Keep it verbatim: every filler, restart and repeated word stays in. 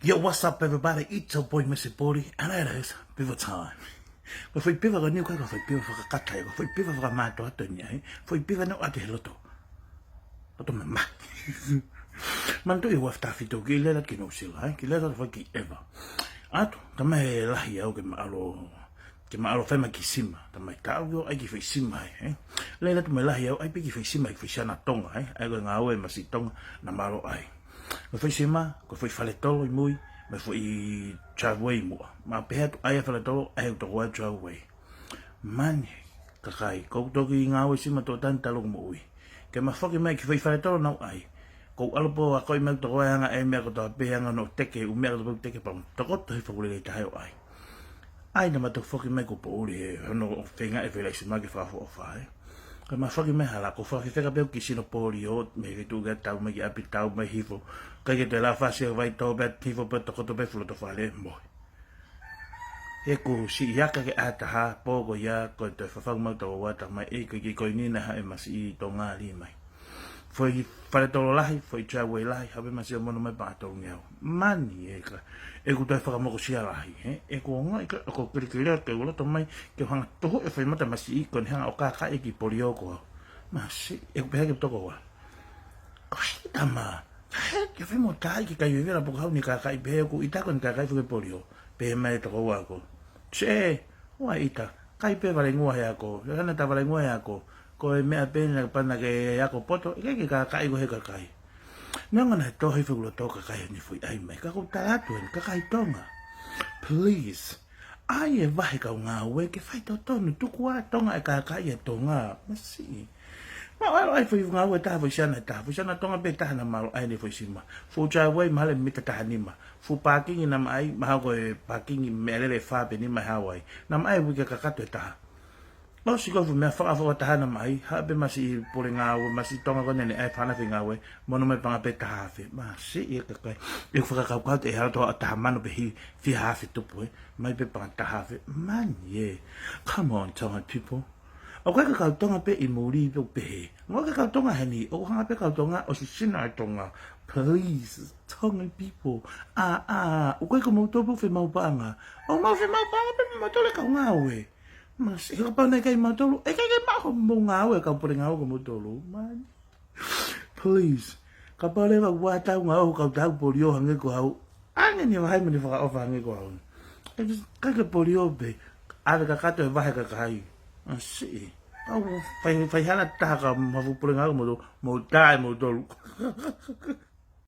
Yo, what's up, everybody? It's your boy, Mister Poli, and it is Piva time. Ko e foʻi piva ko eni ʻoku ʻikai ko e foʻi piva fakakata ia, ko e foʻi piva fakamātoato eni ia, ē? Foʻi piva naʻe ʻoatu he loto, loto mamahi. Manatuʻi ʻoku ou ʻalu atu ki Nuʻu Sila, ē? Kiʻi ʻalu atu foki ʻEva. ʻAtu, talamai ʻe he lahi au ke ma ʻalu, ke ma ʻalu ʻo fai mai ha kiʻi sima, talamai ke u ō ʻo ʻai ha kiʻi foʻi sima ai, ē? Lele atu mei he lahi au, ʻai pē ha kiʻi foʻi sima, ha kiʻi foʻi siana Tonga, ē? ʻAi ko e ngāue masiʻi Tonga naʻa ma ʻalu ʻai. Ko e foʻi sima, ko e foʻi fale tolo ʻi mui, mo e foʻi driveway ʻi muʻa. Ma pehē atu ʻai ʻa e fale tolo, ʻai ʻe he tokoua ʻa e driveway. Mani, kakai, ʻoku ou toki ngāue sima tuʻo taha eni talu ʻeku moʻui. Ke ma foki mai ki he foʻi fale tolo naʻa ku ʻai. Ko u ʻalu pē ʻo akoʻi mai ʻe he tokoua ʻa e anga e meʻa kotoa pē, anga hono teke, ʻū meʻa kotoa pē ʻoku teke, pea u tokoto he fakulele taha ʻo ʻai. ʻAi, naʻa ma toki foki mai kuo poʻuli he hono feinga ʻe felaisi ma ke fakaʻofoʻofa, ē. Ko e ma foki mai hala, ko e fakafefeka pē ʻeku kiʻi sino polio, mei he tuʻu ki ai, tau mai ki ʻapi, tau mai hifo. ʻIkai ke toe lava ʻo fasi ʻa e vaitō pea hifo pē, tokoto pē he fuʻu loto fale, mohe. He ko e siʻi aka ke ʻa taha, pō ko ia, ko e toe fafangu mai ʻa e tokoua, talamai ʻe ʻikai ke ko eni naʻe haʻu e masiʻi Tonga ʻo lī mai. Foʻi fale tolo lahi, foʻi driveway lahi, haʻu pē masiʻi ʻo mono mai pea tolungeau. Mani ē ka, ʻeku toe fakamokosia lahi, ē? ʻEku ongoʻi ka, ʻoku ou kelekele atu ke u loto mai, ke u hanga ʻo tuhu e foʻi mata masiʻi ko eni hanga ʻo kākaaʻi e kiʻi polio ko au. Masiʻi, ʻeku pehē ki he tokoua, ko hai tama, ka he ke fai mo tai ki kai vevela poko hau ni kākaaʻi pehē ʻoku ʻita ko eni kākaaʻi foki e polio. Pehē mai e tokoua ko, Che, ʻoua ʻita, kai pē valengua he ako, he hana ta valengua he ako, ko e meʻa pē naʻa ke pana ke ako poto, ʻikai ke kākaaʻi koe he kakai. Neongo naʻe tohi foki loto kakai ni foʻi ʻai mai, ka ʻoku ou tala atu eni, kakai Tonga, please, ʻai e vahe kau ngāue ke faitotonu, tuku ā Tonga ʻe kākaaʻi ʻa Tonga, masiʻi. Ma ʻalu ʻai foʻi ngāue ʻe taha, foʻi siana ʻe taha, foʻi siana Tonga pē ʻe taha naʻa ma ʻalu ʻai ʻene foʻi sima. Fuʻu driveway mahalo ʻe mita taha nima. Fuʻu pākingi naʻa ma ʻai, mahalo ko e pākingi meʻalele ʻe fā pe nima ʻe haʻu ai. Naʻa ma ʻai uike kakato ʻe taha. ʻOsi ko e fuʻu meʻa fakaʻofoʻofa ʻe taha naʻa ma ʻai, haʻu pē masiʻi pule ngāue, masiʻi Tonga ko eni naʻe ʻai e fānau foʻi ngāue, mono mai paʻanga pē taha afe. Masiʻi e kakai. ʻEku fakakaukau atu ʻe hala toa ʻo taha mano pe hi, fiha afe tupu, ē. Mai pē paʻanga taha afe. Mani ē. Come on, Tongan people. ʻOku ʻikai ko e kau Tonga pē ʻi muli pē ʻoku pehē. ʻOku ʻikai ko e kau Tonga heni, ʻoku hanga pē kau Tonga ʻo sisina ʻa Tonga. Please, Tongan people. ʻĀ, ʻā, ʻoku ʻikai ko moutolu pē ʻoku fiemaʻu paʻanga. ʻOku mau fiemaʻu paʻanga pē mautolu ʻe kau ngāue. Masiʻi, kapau naʻe ʻikai mautolu, ʻe ʻikai ke maʻu hoʻomou ngāue, kau pule ngāue ko moutolu. Mani. Please. Kapau leva ʻoku ʻi ai ha taha ʻoku ngāue ʻo kau taha ʻoku polio hangē ko au, ʻange ʻene vahe mo ʻene fakaʻofa hangē ko au. ʻE, ʻikai ke polio pē, ʻave kakato e vahe kakai. Masiʻi. Kau fai, fai hana taha ka mafu pule ngāue mo, mo tae mo tolu.